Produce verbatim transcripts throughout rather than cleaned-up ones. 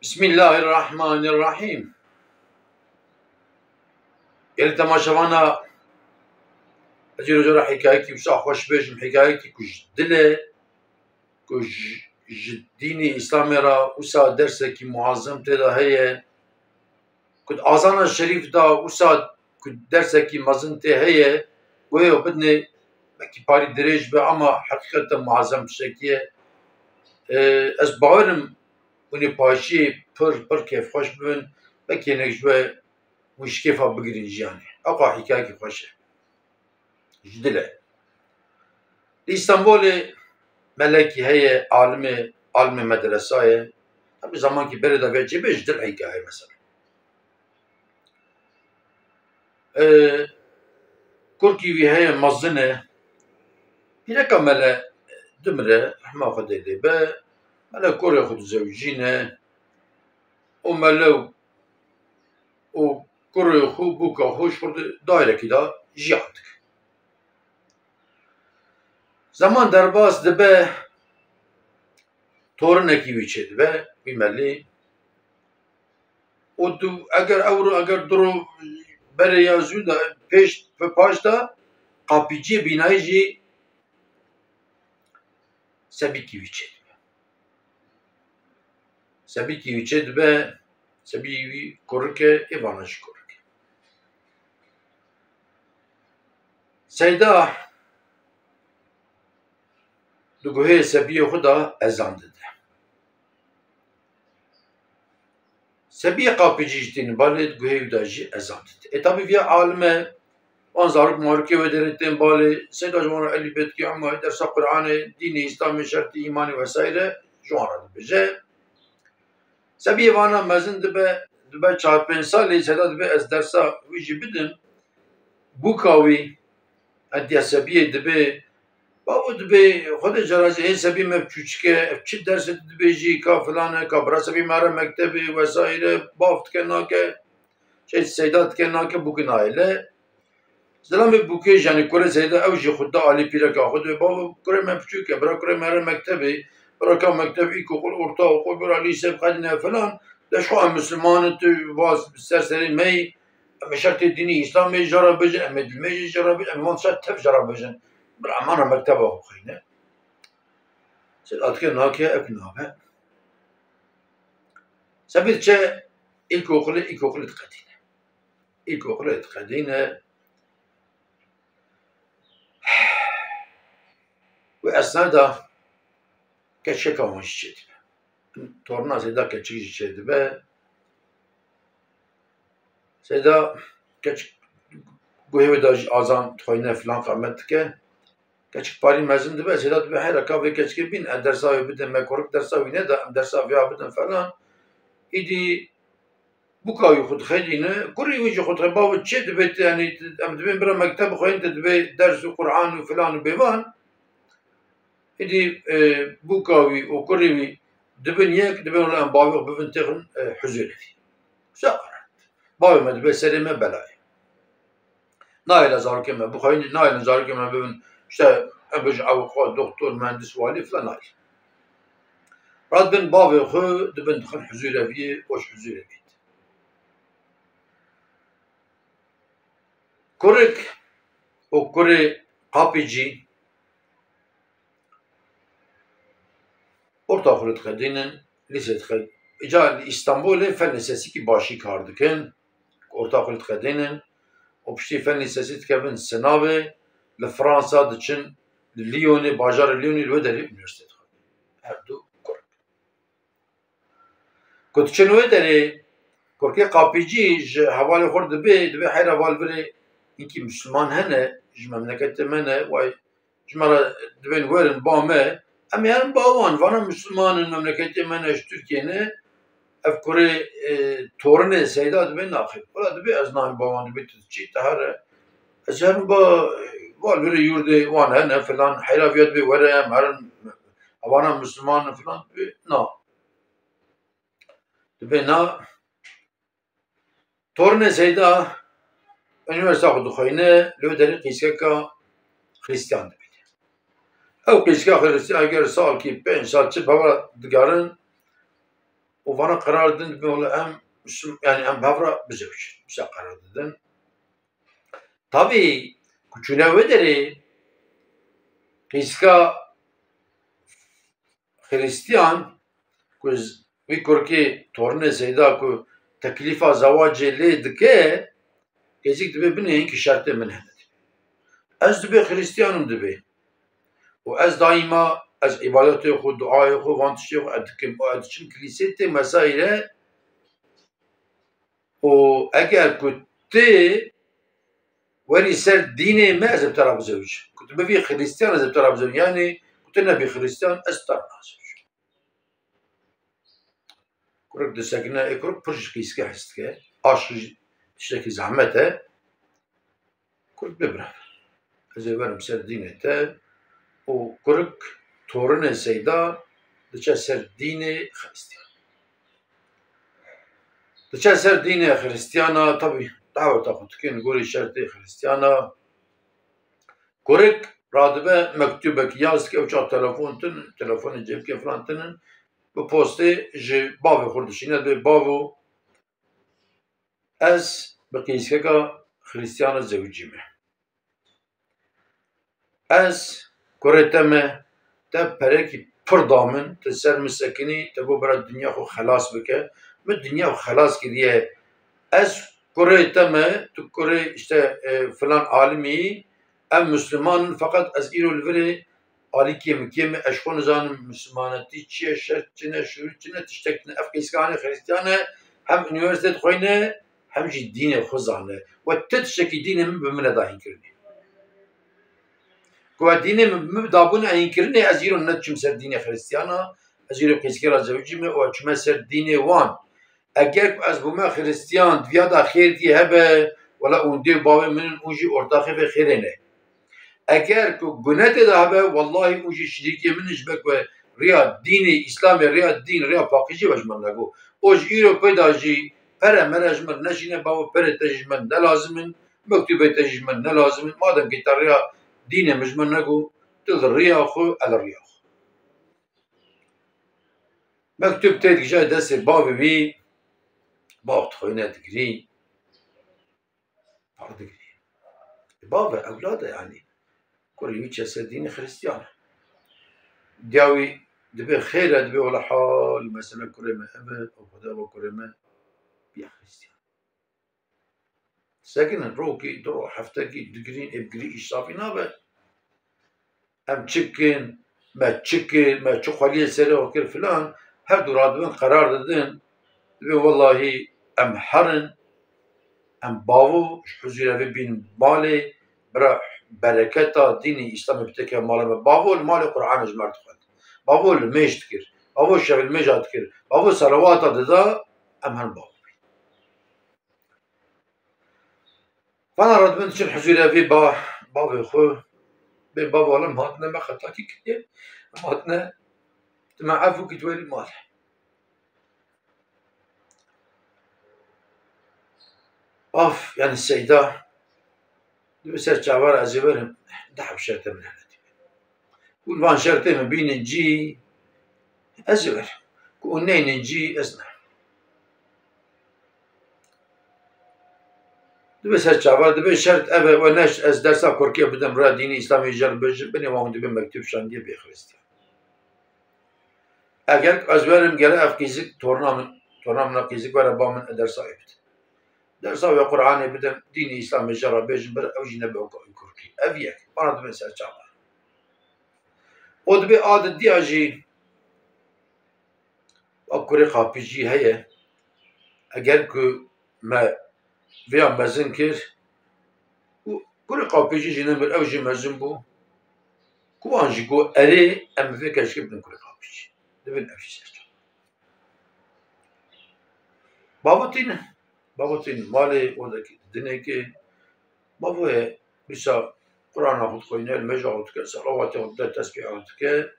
Bismillahirrahmanirrahîm. Gelî temaşevana, ez îro cara hikayekî wisa xweş bêjim, hikayekî ku ji dil e, ku ji, ji dînê Îslamê re wisa dersekî muazzem tê de heye, ku di azana şerîf de wisa ku dersekî mezin tê heye, wê bidinê, belkî parî dirêj be, ama heqîqeten muazzem tiştekî ye. Ee, ez bawerim hûn ê paşiyê pir, pir kêfxweş bibin, belkî hinek ji we hûn ji kêfa bigirîn jiyanê. Ew qas hikayekî xweş e. Ji dil e. Li Îstanbulê melekî heye, alimê, alimê medresa ye. Tabi zamankî berê de vê çê bê ji dil hikaye mesela. Ee, kurkî wî heye, mezin e. Pîreka mele dimire, rehma Xwedê lê be. Mele kurê xwe dizewicîne. Û mele û kurê xwe, bûka xwe ji xwe di dairekî de jiyan dike. Zeman derbas dibe, torinekî wî çêdibe, wî melî. Û tu, eger ew ro, eger du ro berê ya zû de, pêş, paş de, qapîciyê bînayî jî sebîkî wî çêdibe. Sebîkî wî çêdibe, sebî wî kurik e, ê vana jî kurik e. Seyda di guhê sebiyê xwe de ezan dide. Sebiyê qapîcî jî tînin balê, di guhê wî de jî ezan dide. Ê tabî viya alime, wan zarok marokê wê derê tên balê, Seyda ji wan re elîfbê dike, Ema dersa Quranê, dînê Îslamê, şertê îmanê vesaire ji wan re dibêje. Sebiyê vana mezin dibe, dibe çar pênc salî, Seyda dibê ez dersa wî jî bidim. Bûka wî, hetiya sebiyê dibê, bavo dibê, Xwedê cara jî hê sebî me biçûçik e, ev çi dersê tu dibêjî, ka filan e, ka bira sebî me re mektebê, vesaire, baf dike nake, şey, Seyda dike nake, bûkê nahêle. Zilamê bûkê jî, yanî kurê Seyda, ew jî xwe da alî pîreka xwe, dibê, bavo, kurê me biçûk e, bira kurê me re mektebê, bira ka mekteb, îlkokul, ortaokul, bira lîse, biqedîne filan, de ji xwe em misliman in, tu va ser serê me yî, em ê şertê dînî Îslamê jê re bêjin, em ê dilmê jî jê re bêjin, em ê van tişta tev jê re bêjin. Bira emana mekteba xwe bixwîne. Seyda dike nake, ew nabe. Sebî diçe îlkokulê, îlkokulê diqedîne. Îlkokulê diqedîne. Wê esnada keçika wan jî çêdibe. Torna Seyda keçik jî çêdibe. Seyda keçik guhê wê de jî azan dixwîne filan, qamet dike. Keçik parî mezin dibe, Seyda dibe, heyra ka vê keçikê bîn, em dersa wê bidin, me kurik dersa wî neda, em dersa vêya bidin falan. Îdî bûka wî xwe dixedîne, kurê wî jî xwe dixedîne, bavo çê dibe, yanî em dibên bira mekteb bixwînin, te dibê ders û Quran û filan û bêvan. Îdî, e, bûka wî û kurê wî dibin yek, dibên wela em bavê xwe bibin têxin, e, huzûrê vî. Wisa qerar. Bavê me dibe serê me belayê. Nahêle zarokê me bixwînin, nahêle zarokê me bibin, işte, em bêjin, ew xwe doktor, muhendis, walî filan nahêle. Radibin bavê xwe dibin dixin huzûrê vî, û ji huzûrê vî. Kurik û kurê qapîcî orta xwe diqedînin, lîse diqed-, îca li Îstanbulê fen lîsesikî başî kar dikin, orta xwe diqedînin û piştî fen lîsesî dikevin sinavê, li Fransa diçin, li Lyonê, bajarê Lyonê li wê derê unîversîte dixwin. Her du kurik. Ku diçin wê derê, kurkê qapîcî ji hevalê xwe re dibê, dibê heyra val virê, hinkî misliman hene, ji memleketê me ne, way ji me re dibên werin ba me, em ê herin ba wan, vana misliman in, memleketê me ne, ji Tirkiyê ne, ev kurê, e, torinê Seyda dibê naxê. Wela dibê ez nahim ba wan, dibê tu diçî, te here. Ez herim ba, val virê yurdê wan hene filan, heyra viya dibê were, em herin, evana misliman in filan, dibê na. Dibê na. Tornê Seyda unîversîta xwe dixweyne, li wê derê qîskeka Xristiyan dibîne. Ew qîska Xristiyan eger salkî pênc sal çi bava digerin, û vana qerar didin, dibê wele em, yani em bi hev re bizewicin. Wisa qerar didin. Tabî ku çûne wê derê, qîzika Xiristiyan ku z-, wî kurkê torinê Seyda ku teklîfa zewacê lê dike, qîzik dibê binê hinkî şertê min hene. Ez dibê Xiristiyan im dibê. Û ez daîma ez îbadetê xwe, duayê xwe, van tiştê xwe ez dikim. Û ez diçim kilîsê tê mesayî re. Û eger ku tu werî ser dînê me, ez ê bi te re bizewicim. Ku tu bivî Xiristiyan, ez ê bi te re bizewicim. Yani ku tu nebî Xiristiyan, ez bi te re nazewicim. Kurik disekine, ê kurik pir ji qîzikê hez dike. Aşk jî tiştekî zehmet e. Kurik bê bira. Ez ê werim ser dînê te û kurik torinê Seyda diçe ser dînê Xiristiyan. Diçe ser dînê Xiristiyana, tabî daweta xwe dike, li gorî şertê Xiristiyana. Kurik radibe mektûbek yaz dike, ew çax telefon tinin, telefonê cêbikê filan tinin, bi postê ji bavê xwe dişîne, dibê bavo, ez bi qîzkeka Xiristiyana zewicî me. Ez kurê te me, te perekî pir da min, tu ser min sekinî, te got bira dinya xwe xelas bike. Min dinya xwe xelas kiriye. Ez kurê te me, tu kurê işte, e, filan alimî, em Müslüman in, feqet ez îro li virê alîkiyê min kêm e, ez ji xwe nizanim Müslümanetî çi ye, şert çi ne, şurût çi ne, tiştek tine. Ev qîzka hanê Xiristiyan e, hem unîversîte dixwîne, hem jî dînê xwe zane. We ti tiştekî dînê min bi min neda hînkirinê. Ku we dînê min bi min dabûne hînkirinê, ez îro nediçim ser dînê Xiristiyana, ez îro qîzkê re zewicî me û ez çime ser dînê wan. Eger ku ez bûme Xiristiyan, di viya de xêr dî hebe, wela û dê û bavê min in, û jî ortaxê vê xêrê ne. Eger ku gune tê de hebe, wellahî û jî şirîkê min in, ji ber ku riya dînê Îslamê, riya dîn, riya paqijî ve ji min nego. O ji îro pê de jî pere mere ji min neşîne, bavo perê te jî ji min ne lazim in, mektûbê te jî ji min ne lazim in. Madem ku te riya dînê min ji min nego, tu li riya xwe, ez li riya xwe. Mektûb tê digije destê bavê wî, bav dixwîne digirî. Par digirî. Bav e, ewlad e yani. Kurê wî çese dînê Xiristiyan e. Diya wî dibê xêr e, dibê wela hal, mesele kurê me ev e, ew xwede ew kurê me biya Xiristiyan. Sekinin rokî, du ro, heftekî, digirîn, ê bigirî îş safî nabe. Em çi kin, me çi kir, me çi xweliyê serê xwe kir filan, her du radibin qerar didin, dibê wellahî em herin, em bavo ji huzûrê vê bîn malê, bira bereketa dînê Îslamê biteke mala me. Bavo li malê Qur'anê ji me re dixwend. Bavo limêj dikir. Bavo şev limêja dikir. Bavo selawata dida, em herin bavo. Vana re dibin diçin huzûrê vê ba-, bavê xwe. Bê bavo, em hatine, me xetakî kiriye. Em hatine, tu me efû kî, tu werî malê. Bav, yani Seyda, dibê ser çava re ez ê werim, deh bi şertê min hene dibê. Ku van şertê min bînin cî, ez ê werim. Ku hûn neynin cî, ez ne. Dibê ser çava, dibê şert ev e, we neşt ez dersa kurkê bidim, raya dînî Îslamê jê re bêjim, binê wan dibê mektûb şandiye bê Xiristiyan. Eger ez werim, gere ev qîzik, torna min, torna min a qîzik were ba min, e dersa wê bidim. Dersa wê Qur'anê bidim, dînê Îslamê jê re bêjim, bir ew jî nebe wek kurkî. Ev yek, bana dibê ser çava. O dibê a didiya jî, a kurê qapîcî heye. Eger ku me vêya mezin kir, û kurê qapîcî jî nemir, ew jî mezin bû. Ku wan jî got, erê, em bi vê keçikê bidin kurê qapîcî. Dibin ev jî ser çava. Bavo tîne. Bavo tîne. Malê odekî dinekê. Bavo ye. Wisa Qur'ana xwe dixwîne, limêja xwe dike, selawatê xwe dide, tesbîha xwe dike.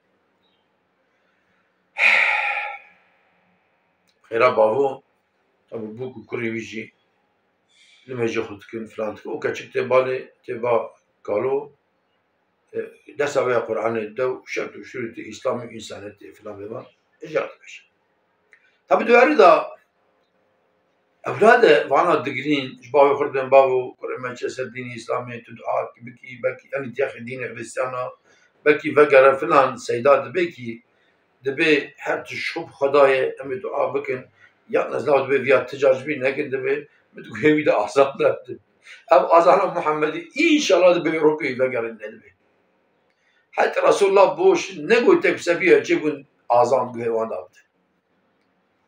Xêra bavo, tabî bû ku kurê wî jî limêjê xwe dikin, filan dikin. Û keçik tê balê, tê ba kalo, e, dersa wê ya Qur'anê dide û şert û şurûtê Îslamê û însanetê filan vê van, ê jê re dibêje. Tabi di werî de ewlade vana digirîn, ji bavê xwe dibên bavo, kurê me çi ser dînê Îslamê, tu dua bikî, belkî em diyexê dînê Xristiyana, belkî vegere filan, seyda dibê kî, dibê her tişt xwe bi Xwedayê, em ê dua bikin, ya ez nav dibê viya ti car ji bîr nekin, dibê min di guhê wî de azan nebdin. Ev azana Muhammedî înşallah dibê rokê wî vegerin nedibê. Heta Resulullah boş negote ku sebiya çê bûn azan guhê wan de bidin.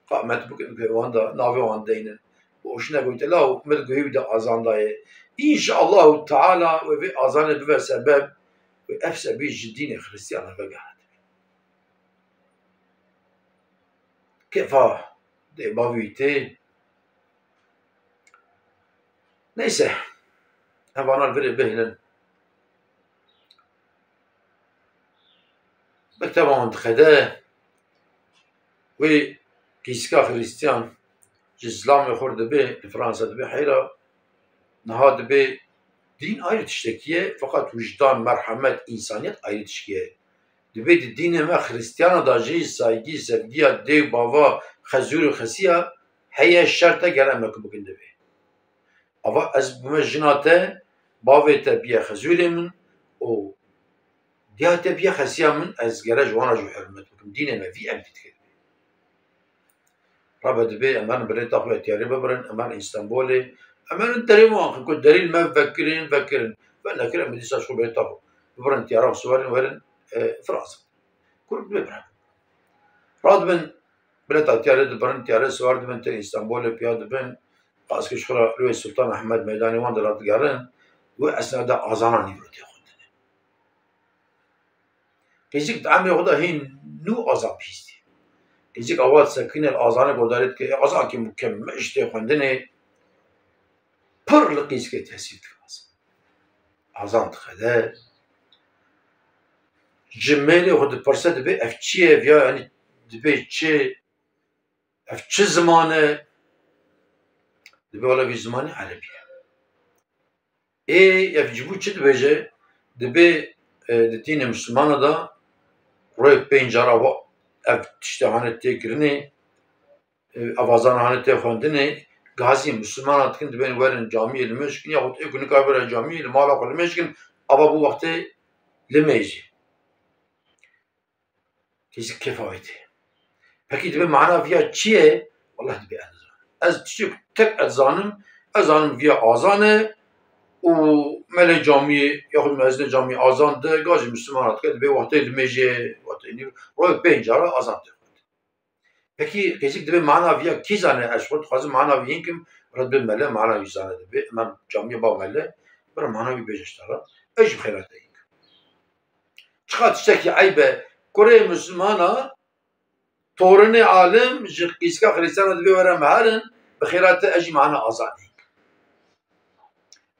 Qamet bikin guhê wan de, navê wan deynin. Boş negote la û min guhê wî de azan dayê. Înşallahu Teala wê vê azanê bibe sebeb wê ev sebî ji dînê Xristiyana vegere. Kefa dê bavî tê. Neyse, em vana li virê bihêlin. Mekteba wan diqede, wê qîska Xristiyan ji zilamê xwe dibê, li Fransa dibê heyra, niha dibê dîn ayrı tiştekî ye, feqet wijdan, merhemet, însaniyet ayrı tişkî ye. Dibê di dînê me Xristiyana de jî saygî, sevgiya dê û bava, xezûr û xesiya heye, şert e, ger em wek bikin dibê. Ava ez bûme jina te, bavê te biye xezûrê min û diya te biye xesiya min, ez gere ji wana jî hurmet bikim. Dînê me vî em dî dike. Rebe dibê em herin birêta xwe tiyarê bibirin, em herin Îstanbulê, em herin derê wan xin ku derî li me vekirin, vekirin. Ve nekirin, em dîsa ji xwe birêta xwe bibirin tiyara xwe siwarin werin, e, Fransa. Kur dibê bira. Radibin, bileta tiyarê dibirin, tiyarê siwar dibin, tên Îstanbulê piya dibin. Qaskê ji xwe re li wê Sultan Ahmed meydanê wan de radigerin. Wê esna de azana nîvro tê xwendinê. Qîzik di emrê xwe de hîn nû azan bihîstiye. Qîzik awa disekine, li azanê godarê dike, ê azankî mukemmeş tê xwendinê, pir li qîzikê tesîr dike azan. Azan dixede. Ji mêrê xwe dipirse, dibê ev çi ye, viya, yanî dibê çi, ev çi ziman e? Dibê wele vî zimanê erebî ye. Ê, ev ji bo çi dibêje? Dibê, e, di dînê Mislimana de royê pênc cara wa ev tiştê hane tê kirinê, e, ev azana hane tê xwendinê, gazî Mislimana dikin, dibên werin camiyê limêj kin, yaxud ê ku nikare bere camiyê, li mala xwe limêj kin, ava bû wextê limêjê. Kêsik kêfa wê tê. Pekî dibê mana viya çi ye? Wellah dibê ez nizanim. Ez tiştek tek ez zanim, ez zanim viya azan e û melê camiyê yaxud muezzinê camiyê azan de, gazî Mislimana dike, dibê wextê limêjê, wextê nîv, royê pênc cara azan tê xwendin. Pekî qêzik dibê mana viya kî zane? Ez xwe dixwazim mana vî hîn kim, re dibê mele mana wî zane dibê. Em camiyê ba mele, bira mana wî bêje ji te re. Ez jî bi xêra te hîn kim. Çiqa tiştekî eyb e. Kurê Mislimana, torinê alim ji qîzka Xrîstiyana dibê were me herin, bi xêra te ez jî mana azanê.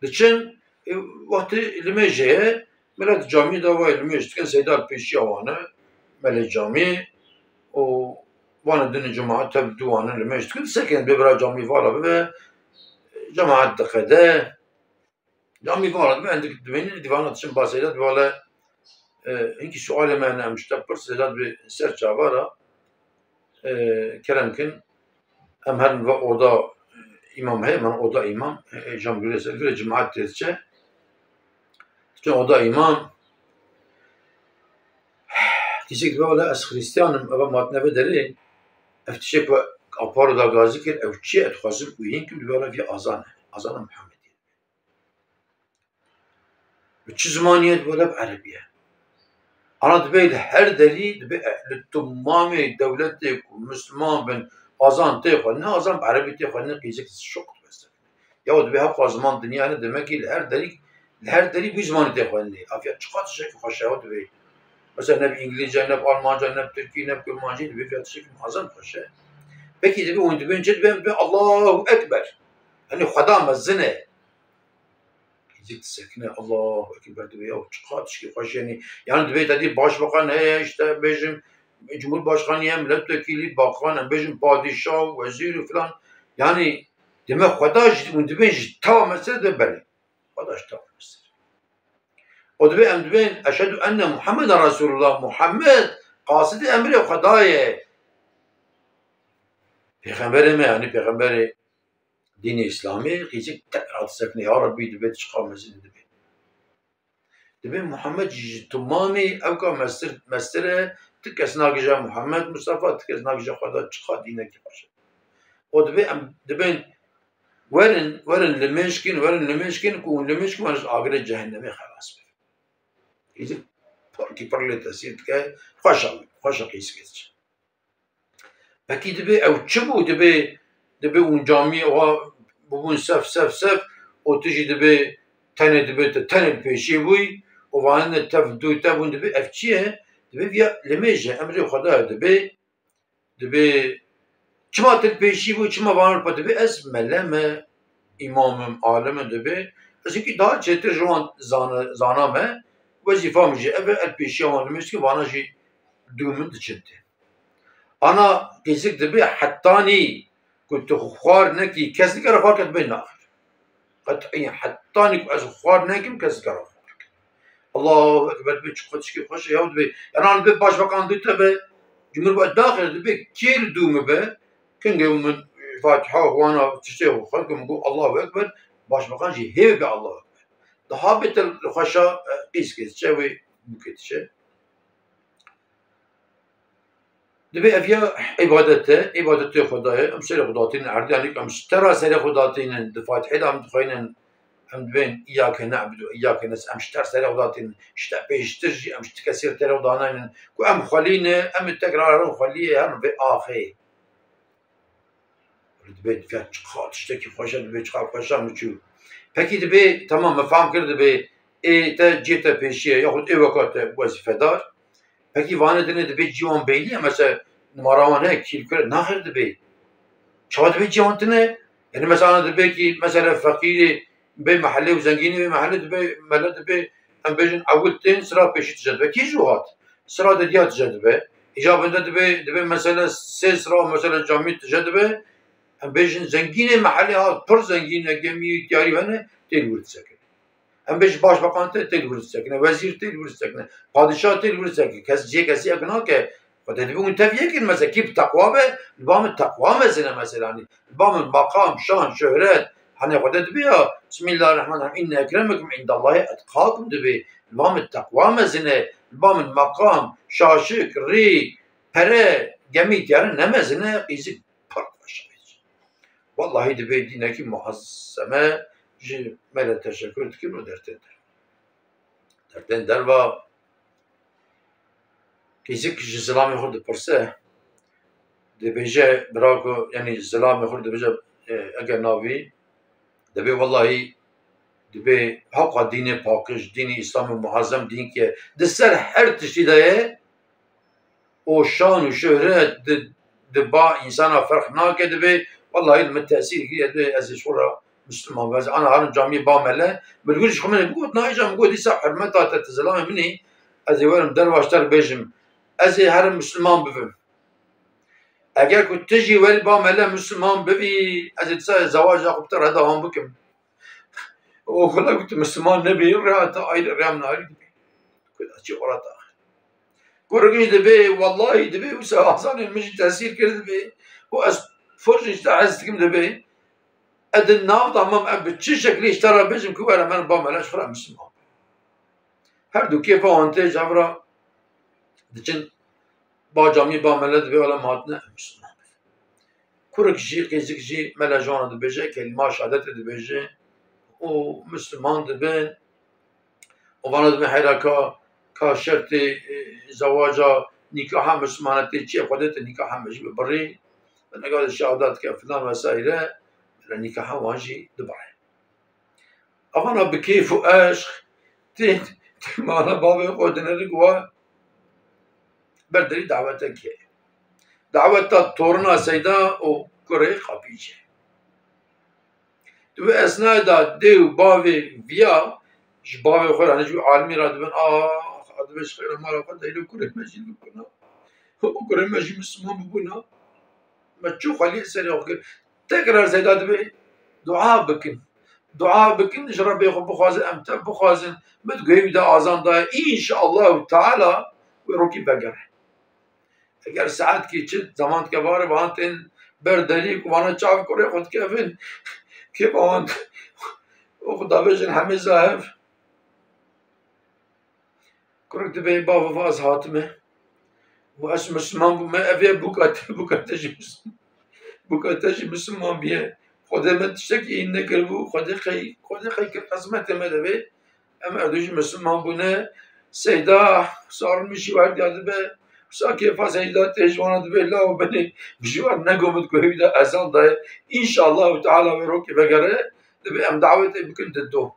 Diçin, e, wextê limêjê ye, milet camî de wayê limêj dikin, seyda li pêşiya wan e, melê camî û wan e dinê cemaet tev dû wan e limêj dikin, disekin bê bira camî vala bibe, cemaet diqede. Camî vala dibe, endik dibênî, dîvana diçin ba seyda, dibê wele, e, hinkî sualê me hene, em ji te pirs, seyda dibê ser çava re, e, kerem kin, em herin ve oda îmam heye, em herin oda îmam, e, e, cam gure ser, gure cemaat tê diçe. Diçin oda îmam. Kîsek dibe wele ez Xrîstiyan im, eva matine ve derê, ev tişek ve aparo da gazî kir, ev çi ye, ez dixwazim û hîn kim, dibe wele vî azan e, azana Muhammedî. Bi çi zimanî ye? Dibe wele bi erebî ye. Ana dibê li her derî, dibê, e, li temamê dewletê ku Misliman bin, azan tê xwendin, azan bi erebî tê xwendin, qîzik şok dibe ser. Ya dibê hevqa ziman dinya ne, demek ki li her derî, li her derî bu zimanî tê xwendinê. Afiya çiqa tiştekî xweş e, dibê. Mesela ne bi îngilîzce, ne bi almanca, ne bi tirkî, ne bi kurmancî, dibê fiya tiştekî muazzam xweş e. Pekî dibê hûn dibên çi dibên? Dibê Allahu Ekber. Hani Xweda mezin e. Qîzik disekine, Allahu Ekber, dibê ya çiqa tişkî xweş, yanî, yanî dibê te dî başbakan heye, işte bêjim Cumhurbaşkanı ye, milletvekili, bakan, em bêjim padîşah, wezîr û filan. Yanî deme Xweda jî hûn dibên ji teva mesele de belê. Xweda ji teva mesele. O dibê em dibên eşhedü enne Muhammeden Resulullah, Muhammed qasidê emrê Xweda ye. Pêxemberê me, yanî pêxemberê dînê Îslamê, qîzik tek re disekine, ya Rebbî, dibê çiqa mezin dibe. Dibê Muhammed jî ji timamî ewka mestir, mestir e, ti kes nagije Muhammed Mustafa, ti kes nagije Xweda, çiqa dînekî xweş e. O dibê em dibên werin, werin limêj kin, werin limêj kin, ku hûn limêj kin, wan ji agirê cehennemê xelas bibin. Qîzik pir kî pir lê tesîr dike, xweş e, xweş e qîzikê diçe. Pekî dibê ew çi bû? Dibê, dibê hûn camiyê wa bibûn sef, sef, sef û tu jî dibê tenê, dibê tu tenê li pêşî bûyî û vanine tev dû te bûn, dibê ev çi ye? Dibê viya limêj e, emrê Xweda ye, dibê, dibê çima tu li pêşî bû, çima van pa dibê ez mele me, îmam im, alim im, dibê ez wekî daha çêtir ji wan zana, zana me, wezîfa min jî ev e, el pêşiya wan limêj dikim, vana jî dû min diçin tê. Ana qîzik dibê hetanî ku tu xwar nekî, kes nikare xwar ke, dibê naxir. Qet'î, hetanî ku ez xwar nekim, kes nikare xwar ke. Allahu Ekber, dibê çiqa tişkî xweş e, yaw dibê. Ena dibê başbakan dû te be, cumhur be, daxir dibê kê li dû min be, kengê min Fatiha xwana tiştê xwe xwend ku min got Allahu Ekber, başbakan jî hê be Allahu Ekber. Daha bêtir li xweşa, e, qîzkê diçe wê bûkê diçe. Dibê ev ya îbadet e, îbadetê Xwedayê, em serê xwe datînin erdê, yanî em ji te re serê xwe datînin, di Fatihê de em dixwînin, em dibên îyake ne'budu, îyake nes-, em ji te re serê xwe datînin, ji te pêştir jî em ji ti kesî re serê xwe danaynin, ku em xwelî ne, em ê tekrar herin xweliyê herin vê axê. Dibê, dibê çiqa tiştekî xweş e, dibê çiqa xweş e min çû. Pekî dibê, temam, me fehm kir, dibê ê te cê te pêşiye, yaxud ê weka te wezîfedar. Pekî vane dinê dibê cî wan beylî ye, mesela nimara wan heye, kîlkure, naxir dibê. Çawa dibê cî wan tune? Yanî mesela dibê kî, mesela feqîrê bê mehelê û zengînê bê mehelê dibê, mele dibê, em bêjin ewil tên, sira pêşî tije dibe. Kî jû hat? Sira de diya tije dibe. Îca binde dibê, dibê mesela sê sira mesela camî tije dibe. Em bêjin zengînê mehelê hat, pir zengîn e, gemî, tiyarî hene, tê li wir disekine. Em bêjin başbakan tê, tê li wir disekine, wezîr tê li wir disekine, padîşah tê li wir disekine. Kes cihê kesî ek nake. Xwedê dibê hûn tev yekin, mesela kî bi teqwa be, li ba min teqwa mezin e mesela, hani, li ba min maqam, şan, şöhret, hani Xwedê dibê ya, Bismillahirrahmanirrahim, inne ekremekum indallahî etqakum dibê, li ba min teqwa mezin e, li ba min maqam, şaşik, rî, pere, gemî, tiyare ne mezin e, qîzik pir xweş e. Wellahî dibê dînekî muazzem e, ji me re teşekur dikin û dertên derva. Dertên derva, qîzik ji zilamê xwe dipirse, dibêje, bira ku, yanî zilamê xwe dibêje, e, eger navî, dibê wellahî, dibê hewqa dînê paqij, dînê Îslamê muazzem dînkê di ser her tiştî de ye, û şan û şohret di, di ba însana ferq nake, dibê, wellahî li min tesîr kiriye, dibê ez ê ji xwe re Misliman bim. Ez ana herim camiyê ba mele, min li wir ji xwe min ê bigot, na îca min got, dîsa hurmeta te, tu zilamê min î, ez ê werim derva ji te re bêjim, ez ê herim Misliman bibim. Eger ku tu jî werî ba mele Misliman bibî, ez ê dîsa zewaja xwe bi te re devam bikim. Û xwe ku tu Misliman nebî, rêya te ayrî, rêya min ayrî dibî. Ku da çi xwe re daxil. Kurek jî dibê, wellahî dibê, wisa azanên min jî tesîr kir dibê. Û ez fir jî ji te hez dikim dibê. Ez di nav de mam, em bi çi şeklî ji te re bêjim ku were min ba mele ji xwe re Misliman. Her du kêfa wan tê, ji hev re diçin ba camî, ba mele dibê, wela me hatine em Misliman. Kurek jî, qîzik jî mele ji wan re dibêje, kelîma şehadetê dibêje û Misliman dibin. Û vana dibin heyra ka, ka şertê, e, zewaca, nîkaha Mislimanetê çi ye, Xwedê te nîkaha me jî bibirî. Bi nega de şehadet ke filan vesaire, nîkaha wan jî dibirê. Evana bi keyf û eşq tê, tê mala bavê xwe dinerin ku wa ber derî dawetek heye. Daweta torina Seyda û kurê Xapîcê. Di wê esnayê de dê û bavê viya ji bavê xwe re, ji wî alimî re dibin, ax, a dibê ji xêra mala xwe de hêlo kurê me jî bibûna. Û kurê me jî Misliman bibûna. Me çû xweliyê serê xwe kir. Tekrar Seyda dibê dua bikin. Dua bikin, ji Rebbê xwe bixwazin, em tev bixwazin. Min di guhê wî de azan daye. Înşallahu Teala wê rokî vegere. Eger saetkî çi zaman dike, bare van tên ber derî ku vana çav kurê xwe dikevin. Kêfa wan û xwe davêjin hemê zahev. Kurik dibê bava ez hatime. Û ez Misliman bûme, ev ê bûka te, bûka te jî Misliman. Bûka te jî Misliman biye. Xwedê me tiştekî hîn nekiribû, Xwedê qey, Xwedê qey kir qismetê me de bê. Em erdû jî Misliman bûne. Seyda, sar min şî wer diya dibe. Wisa kêfa Seyda tê ji wana dibe, la û benê, ji wan negomit ku hêvî de ezan daye. Înşallahu Teala wê rokê vegere, dibe em dawetê bikin di do.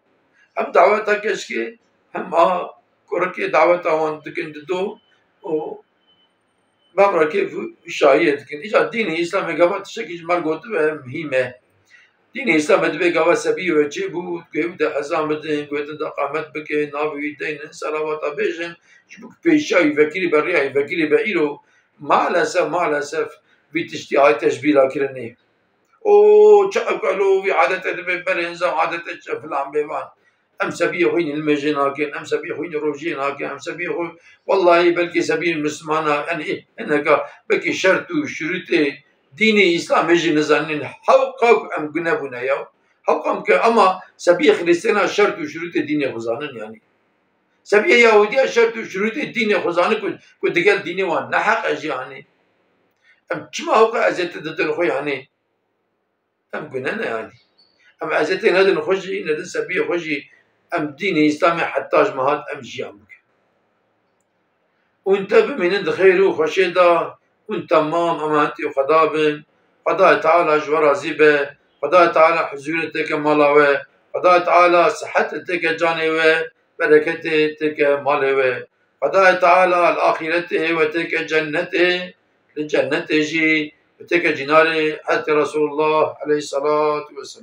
Hem daweta keşkê, hem a kurikê daweta wan dikin di do û bevra kêf û şahiyê dikin. Îca dînê Îslamê gava tiştekî ji me re gotibe muhîm e. Dînê Îslamê dibê gava sebiyê we çêbû, ku hêvî de ezan bidin, ku hêvî de qamet bikin, navê wî deynin, selavata bêjin, ji bo ku pêşiya wî vekirî be, riya wî vekirî be, îro maalesef, maalesef vî tiştî hay teşbîla kirinê. O çi ewkelo vî adete dibe berê, nizam adete çi filan bêvan. Em sebiyê xwe yînî limêjê nakin, em sebiyê xwe yînî rojiyê nakin, em sebiyê xwe, wellahî belkî sebiyê Mislimana, yanî hineka belkî şert û şurûtê dînê Îslamê jî nizanin. Hewqa ku em gune bûne ya. Hewqa em ke, ama sebiyê Xirîstiyana şert û şurûtê dînê xwe zanin yanî. Sebiyê Yahudiya şert û şurûtê dînê xwe zanin ku, ku digel dînê wan neheq e jî yanî. Em çima hewqa eziyetê didin xwe yanî? Em gune ne yanî. Em eziyetê nedin xwe jî, nedin sebiyê xwe jî. Em dînê Îslamê heta ji me hat em jiyan bikin. Hûn te bimînin di xêr û xweşê de, hûn temam emanetî Xweda bin. Xwedayê Teala ji we razî be. Xwedayê Teala huzûrê têke mala we. Xwedayê Teala sihetê têke canê we. Bereketê têke malê we. Xwedayê Teala li axîretê we têke cennetê, li cennetê jî we têke cînarê hezretî Resulullah aleyhisselatu vesselam.